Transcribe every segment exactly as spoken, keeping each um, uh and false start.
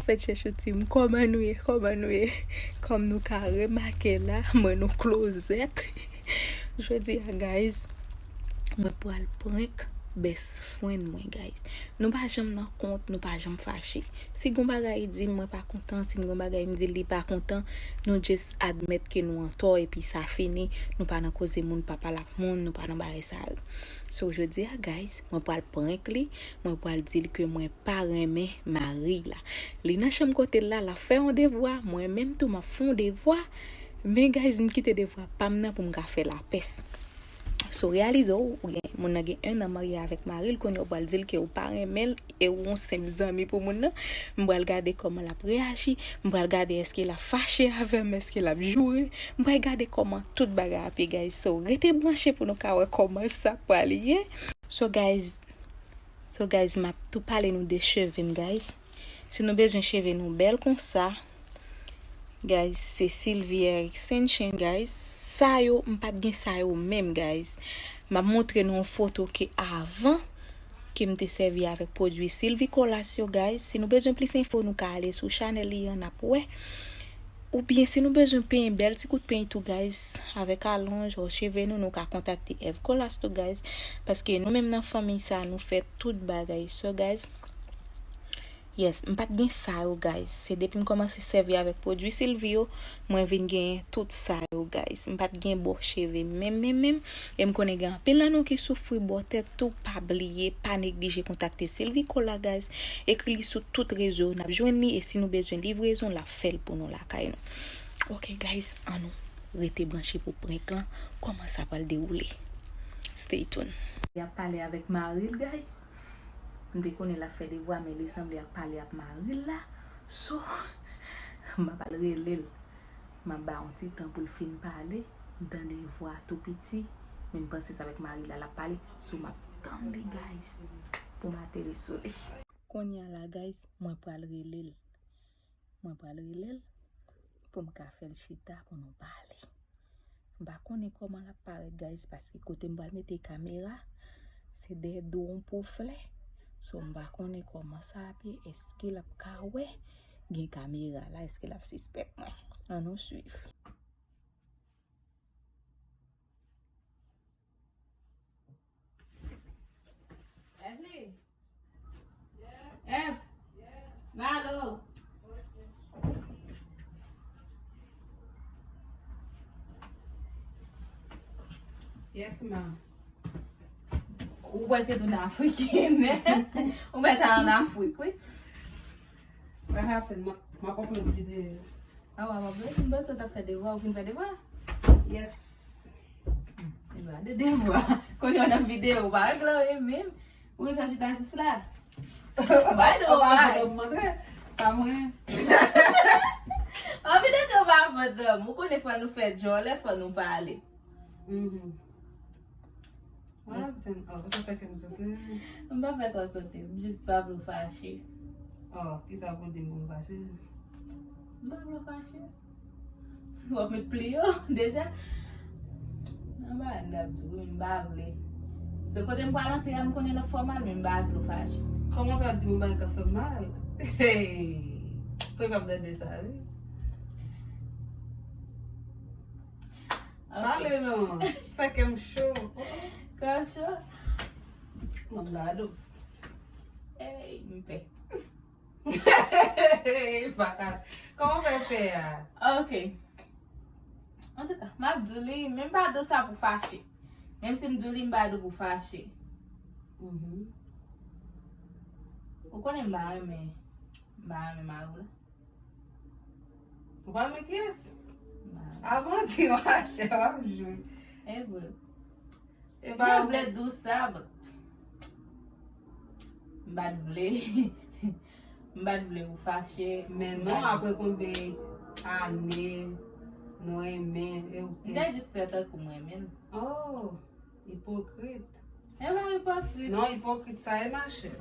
Fèt chèchouti m, kòman nou ye? Kòman nou ye? Kòm nou ka remake la, mwen nou klozèt. Jodi a, guys, mwen pral prank best friend mwen, guys. Nou pa janm nan kont, nou pa janm fache. Si gon bagay di m, mwen pa kontan, si m gon bagay m di l, li pa kontan, nou just admèt ke nou an tò, epi sa fini. Nou pa nan koze moun, pa pale ak moun, nou pa nan bagay sa yo. So, jodi a, guys, mwen pral prank li, mwen pral di l ke mwen pa renmen mari la. Li nan chanm kote l la, l ap fè yon devwa, mwen menm tou m ap fè yon devwa. Men guys, m kite devwa pa m nan pou m ka fè lapès. So, reyalize w, ou gen, moun nan gen en an marye avèk mari l, kounye a w pral di l ke ou pa renmen l e ou yon senp zanmi pou moun nan. M pral gade kòman l ap reyaji, m pral gade èske l ap fache avè m, èske l ap joure. M pral gade kòman tout bagay ap ye, guys. So, rete branche pou nou ka wè kòman sa pral ye. So, guys, So guys, m ap tou pale nou de cheve m, guys. Si nou bezwen cheve nou bèl konsa, guys, se Sylvie Extension, guys. Sa yo, m pa t gen sa yo menm, guys. M ap montre nou yon foto ke avan ke m te sèvi avèk pwodui Sylvie Colas yo, guys. Si nou bezwen plis enfo, nou ka ale sou chanèl li an, n ap wè. Oubyen si nou bezwen penyen, bèl ti kout penyen tou, guys, avèk alonj o cheve nou, nou ka kontakte Eve Colas tou, guys, paske nou menm nan fanmi sa, nou fè tout bagay. So, guys, yes, m pa t gen sa yo, guys. Se depi m kòmanse sèvi avèk pwodui Sylvie yo, mwen vin genyen tout sa yo, guys. M pa t gen bò cheve menm, menm, menm. E m konnen gen anpil nan nou ki soufri bò tèt tou, pa bliye, pa neglije kontakte Sylvie Colas, guys. Ekri li sou tout rezo, n ap jwenn li, e si nou bezwen livrezon, l ap fè l pou nou lakay nou. Ok, guys, ann nou rete branche pou prank lan, kòman sa pral dewoule. Stay tuned. Li ap pale avèk mari l, guys. M te konnen l ap fè devwa, men li sanble ap pale ak mari l la. So, m ap al rele l. M ap ba yon ti tan pou l fin pale. M tande vwa tou piti, men m panse se avèk mari l la l ap pale. So, m ap tann li, guys, pou m atere sou li. Kounye a la, guys, mwen pral rele l. Mwen pral rele l pou m ka fè l chita pou nou pale. M pa konnen kòman l ap parèt, guys, paske kote m pral mete kamera, se dèyè do yon po flè. So, m pa konnen kòman sa ap ye, èske l ap ka wè gen kamera la, èske l ap sispèk mwen. Ann nou swiv. Evelyn. Ev. Malo. Yes, ma. Ou wè se tout Afrik, men. Ou mèt al ann Afrik, wi. What happened? Ma, ma pa fè videyo. Ah, w ap vle? M panse w t ap fè devwa, ou fin fè devwa? Yes. Li pa de devwa. Kounye a nan videyo, ou pa regle anyen menm. Ou jan chita jis la. Bay do bay. Ou pa vle m montre. Pa mwen. Anvi de tou pa vant dòm. Ou konnen fò nou fè djòlè, fò nou pale. Mhm. What happened? Oh, sa fè kè m sote. M pa fè kè w sote, m jis pa vle w fache. Oh, kisa pou di m pou m fache? M pa vle w fache. W ap met pli yo deja. Nan bagay m t ap di w, wi, m pa vle. Se kote m pral antre a, m konnen l ap fè w mal, men m pa vle w fache. Kòman w fè ap di m yon bagay k ap fè m mal? Hey! Fò w pa tande sa, wi. Ok. Pale non. Fè kè m cho. Kè w cho? Mwen la do. Ey, m pè. Baka. Kòman w fè pè a? Ok. Antouka, m ap di w li, men m pa di w sa pou fache. Menm si m di w li, m pa di w pou fache. Mhm. Ou konnen m pa renmen, m pa renmen mari w la. Ou pa renmen kiyès? Mari. A manti, machè, w ap jwe. E vre. E pa m vle di w sa, but m pa t vle. M pa t vle ou fache. Men non, apre konbyen ane nou renmen, e ou te... M te jis fè tankou m renmen l. Oh, ipokrit. E pa ipokrit. Non, ipokrit sa ye, machè.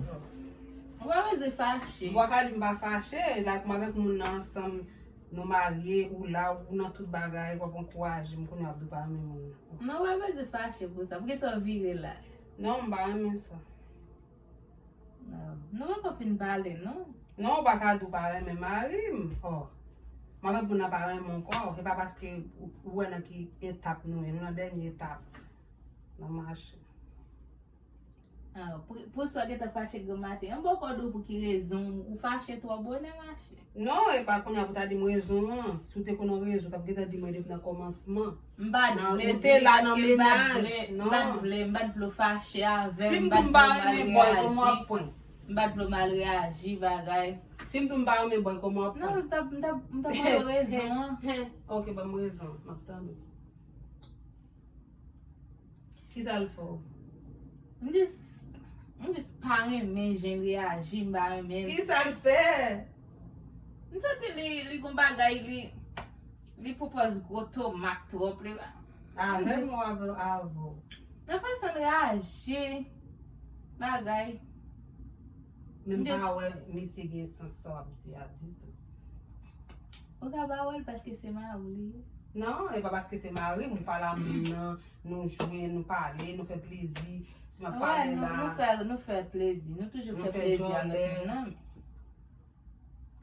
Ou pa bezwen fache. Ou pa ka di m pa fache, like m avèk moun nan ansanm, nou marye, ou la, ou nan tout bagay, w ap ankouraje m, kounye a w ap di w pa renmen moun nan. Non, ou pa bezwen fache pou sa. Poukisa w vire la? Non, m pa renmen sa. Non. Nou poko fin pale, non. Non, ou pa ka di w pa renmen mari m. Oh. M ap tann pou n pa renmen ankò. E pa paske ou, ou wè nan ki etap nou ye. Nou nan dènye etap nan mache. Ah, pou, pou sa w gentan fache granmaten. M poko di w pou ki rezon ou fache twò bonè, machè. Non, e pa kounye a pou ta di m rezon an. Si w te konn yon rezon, w t ap gentan di mwen depi nan kòmansman. M pa t vle, ou te la nan menaj, non. M pa t vle, m pa t vle w fache avè m. Si m di w m pa renmen bòy, kòman w ap pran? M pa t vle w mal reyaji, bagay. Si m di w m pa renmen bòy, kòman w ap pran? Non, m t ap, m t ap, m t ap ba w rezon an. Ok, ban m rezon. M ap tande w. Kisa l fè w? M jis, m jis pa renmen jan l reyaji, m pa renmen. Kisa l fè? M santi li, li gon bagay, li, li pou pòz gwo tomat twòp, li pa. Avè m ou avè, avè w? Nan fason l reyaji, bagay. Men m pa wè misye gen sans sa w ap di a ditou. Ou ka pa wè l paske se mari w li ye. Non, e pa paske se mari m, ou pa la menm nan, nou jwe, nou pale, nou fè plezi. Si m ap pale la. Nou fè, nou fè plezi. Nou toujou fè plezi avèk moun nan.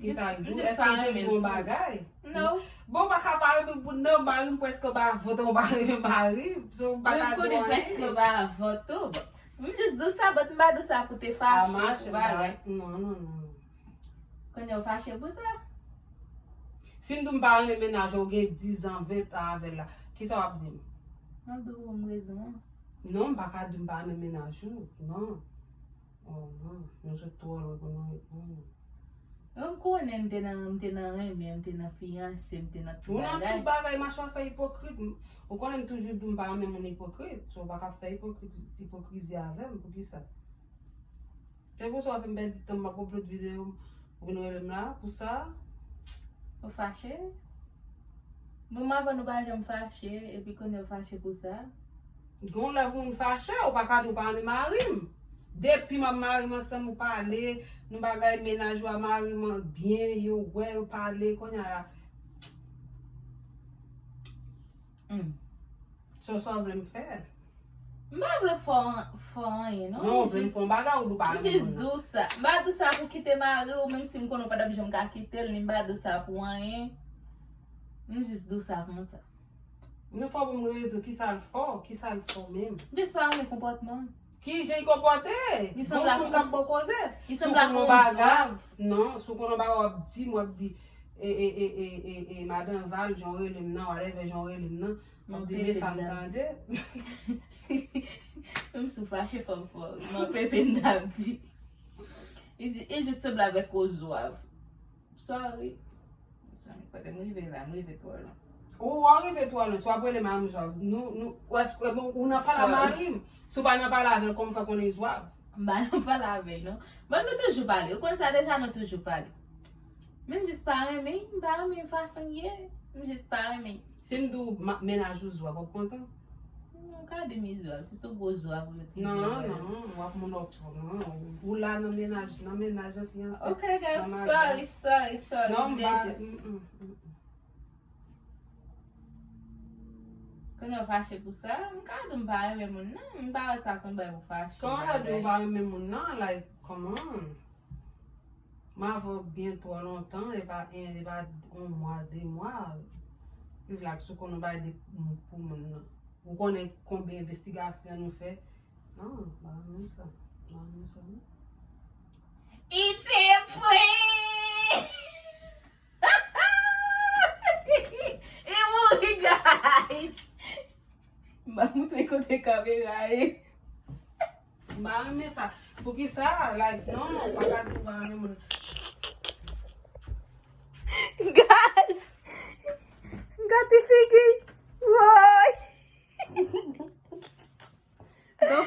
Kisa l di w? Èske l te di w yon bagay? Non. Bon, ou pa ka pa renmen pou non, mari m prèske pa vòt, ou pa renmen mari m, so ou pa ka di w anyen. Prèske pa vòt ou. M jis di w sa, but m pa di w sa pou te fache, pou bagay. Non, non, non. Kounye a w fache pou sa? Si m di w m pa renmen mennaj ou, ou gen diz an, ven an avè l la, kisa w ap di m? M ap di w pou m rezon an. Non, m pa ka di w m pa renmen mennaj ou, non. Oh, non, nou sot twò lwen pou nou reponn. M konnen m te nan, m te nan renmen, m te nan fiyanse, m te nan tout bagay. Ou nan tout bagay, mache w ap fè ipokrit. Ou konnen m toujou di w m pa renmen moun ipokrit. So, ou pa ka fè ipokrit, ipokrizi avè m, poukisa? Se pou sa w ap fè m pèdi tan, m ap upload videyo m, ou vin rele m la, pou sa? Ou fache? Bon, m avè w nou pa janm fache, epi kounye a w fache pou sa? Gon lè pou moun fache, ou pa ka di w pa renmen mari m. Depi m ap mari m ansanm, ou pale, nou bagay mennaj ou a mari m an byen, yo wè, yo pale, kounye a la. Hmm. So, sa w vle m fè? M pa vle fè w an-, fè w anyen, non. Non, ou vle m fè yon bagay, ou di w pa renmen moun nan. M jis di w sa. M pa di w sa pou kite mari w, menm si m konnen w pa t ap janm ka kite l, ni m pa di w sa pou anyen. M jis di w sa konsa. Men fò w ban m rezon, kisa l fè w, kisa l fè w menm? M jis pa renmen konpòtman l. Ki jan l konpòte? Li sanble ak yon moun k ap ba w koze. Li sanble ak yon zwav. Non, si w konn yon bagay w ap di m, w ap di, e, e, madan Val, jan w rele m nan, whatever jan w rele m nan, w ap di, men sa m tande. Menm si w fache, fò m fè w ri. Manpepe m t ap di. Li di, e jis sanble avèk yon zwav. Sorry. Sorry, kote m rive la, m rive twò lwen. Ou, ou rive twò lwen, si w ap rele mari m zwav, nou, nou, ou, èske, bon, ou nan pale a mari m? Si w pa nan pale avè l, kòman w fè konnen l zwav? M pa nan pale avè l, non. Bon, nou toujou pale. Ou konn sa deja, nou toujou pale. Men m jis pa renmen, m pa renmen fason l ye. M jis pa renmen. Si m di w ma-, mennaj ou zwav, w ap kontan? Non, gade mi zwav, si se gwo zwav ou yo te di. Non, non, w ap moun òfò, non. Ou la nan mennaj, nan mennaj an fiyanse. Ok, guys, sorry, sorry, sorry. Non, m pa, mm, mm, mm, mm. Kounye a w fache pou sa, m ka di w m pa renmen moun nan, m pa wè sa se yon bagay pou fache. Kòman w di w pa renmen moun nan, like, come on. M avè w byen twò lontan, e pa en, e pa yon mwa, de mwa. It's like, si w konn yon bagay de, pou moun nan. Ou konnen konbyen envestigasyon nou fè? Non, m pa renmen sa. M pa renmen sa, non. Iti pwe! E mouri, guys! M pa montre kote kamera ye. M pa renmen sa. Poukisa? Like, non, ou pa ka di w pa renmen moun. Guys! Gade figi! Woy! No.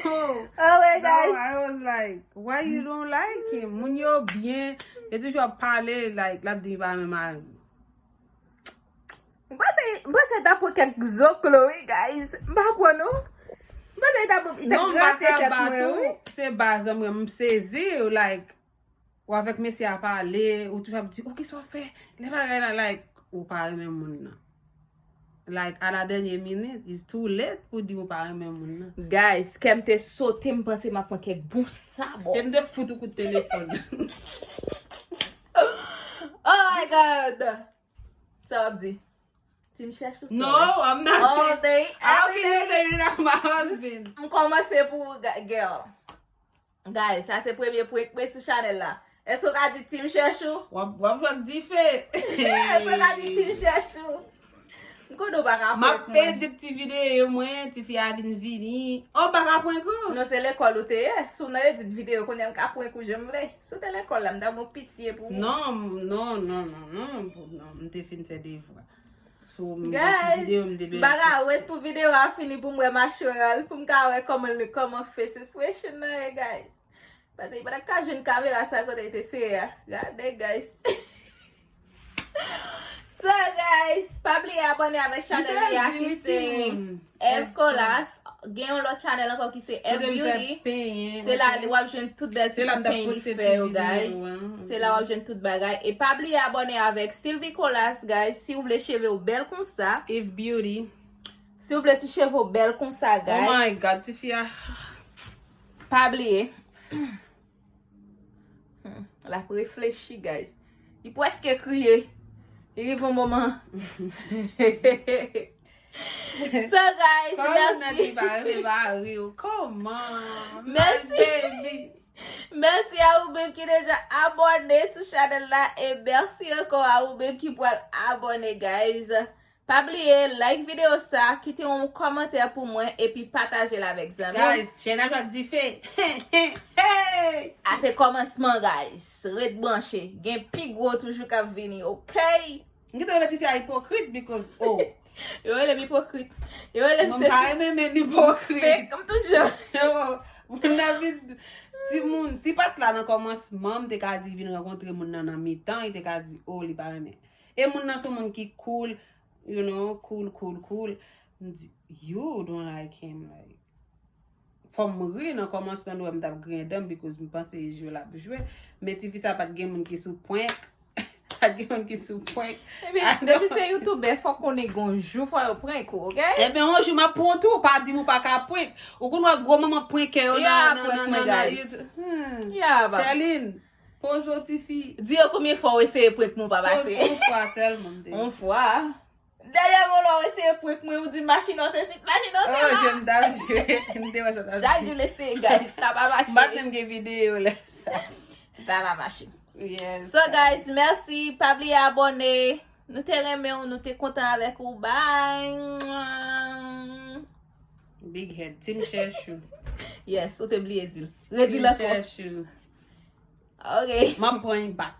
Alright, guys. No, I was like, why you don't like him? Moun yo byen. Yo toujou ap pale, like, l ap di li pa renmen mari. M panse, m panse l ta pran kèk zoklo, wi, guys. M pa pran, non. M panse l ta pran, li ta grate tèt mwen, wi. Se baz mwen, m sezi, like, ou avèk mesye a pale, ou toujou ap di, ok, sa w ap fè? Lè bagay la, like, ou pa renmen moun nan. Like, a la dènye minit, it's too late pou di ou pa renmen moun nan. Guys, kè m te sote, m panse m ap pran kèk bon sabò. Kè m te fout ou kout telefòn. God. Sa w ap di? Team Chèchou, sorry. No, I'm not All saying. Day, I'll every be day. Living with my husband. M kòmanse pou ou, ga- girl. Guys, sa se premye prank mwen sou chanèl la. Èske w ka di Team Chèchou? W ap w ap jwe ak dife. Èske w ka di Team Chèchou? M konnen w pa ka M ap prank mwen. Edit ti videyo mwen, tifi a vin vini. Oh, m pa ka prank ou. Non, se lekòl ou te ye. Si w nan edit videyo, kounye a m ka prank ou jan m vle. Si w te lekòl la, m ta gon pitye pou ou. Non, non, non, non, non, non, non, m te fin fè devwa. So, m gen ti Guys, videyo m te m pa ka wait pou videyo a fini pou m wè machoral, pou m ka wè kòman, kòman face expression nan ye, guys. Paske li pa t ka jwenn kamera sa kote li te sere a. Gade, guys. So, guys, pa bliye abòne avèk chanèl li a ki se Eve Colas. Gen yon lòt chanèl ankò ki se Eve Beauty. Se la w ap jwenn tout bèl ti peny li fè yo, guys. Se la w ap jwenn tout bagay. E pa bliye abòne avèk Sylvie Colas, guys. Si w vle cheve w bèl konsa. Eve Beauty. Si w vle ti cheve w bèl konsa, guys. Oh my God, tifi a. Pa bliye. Hmm, l ap reflechi, guys. Li prèske kriye. Li rive yon moman. So, guys, Kòman nèg mèsi. Li pa revare ou? Kòman? Mèsi. My baby. Mèsi a ou menm ki deja abòne sou chanèl la. E mèsi ankò a ou menm ki pral abòne, guys. Pa bliye, like videyo sa, kite yon kòmantè pou mwen, epi pataje l avèk zanmi w. Guys, chèn ap ak dife. Hey! A se kòmansman, guys. Ret branche. Gen pi gwo toujou k ap vini, ok? M kite wè tifi a ipokrit because, oh. Yo rele m ipokrit. Yo rele m Mwen se pa renmen men ipokrit. Fake, m toujou. Yo, moun nan vin, timoun, si pa t la nan kòmansman, m te ka di vin rankontre moun nan nan mitan, li te ka di, oh, li pa renmen. E moun nan se moun ki cool, you know, cool, cool, cool. M di, you don't like him, like. Fò m ri nan kòmansman, nou wè m t ap griyen dan m because m panse e jwe l ap jwe. Men tifi sa pa t gen moun ki sou prank. Pa t gen moun ki sou prank. Epi, depi se youtubè, fòk konnen gon jou fò yo prank ou, ok? Ebyen, yon jou m ap pran w tou, pa di m ou pa ka prank. Ou konn wè gwo manman prankè yo Ya, nan, nan, prank nan, mwen, nan, nan guys. YouTube. Hmm. Ya, ba. Sherline, poze w tifi. Di yo konbyen fwa w eseye prank mwen ou pa Poze pase. yon fwa sèlman m te. Yon fwa. Dènyèman lè w eseye prank mwen, ou di machin nan sesi, machin nan Oh, sela. Jem t ap jwe. M te wè sa t ap Chak jou l eseye, guys, sa pa mache. M pa t menm gen videyo lè sa. Sa pa mache. Yes. So, guys, mèsi. Pa bliye abòne. Nou te renmen w, nou te kontan avèk ou. Bye. Big head. Team Chèchou. Yes, ou te bliye di l. Redi l ankò. Chèchou. Ok. M ap pran yon back.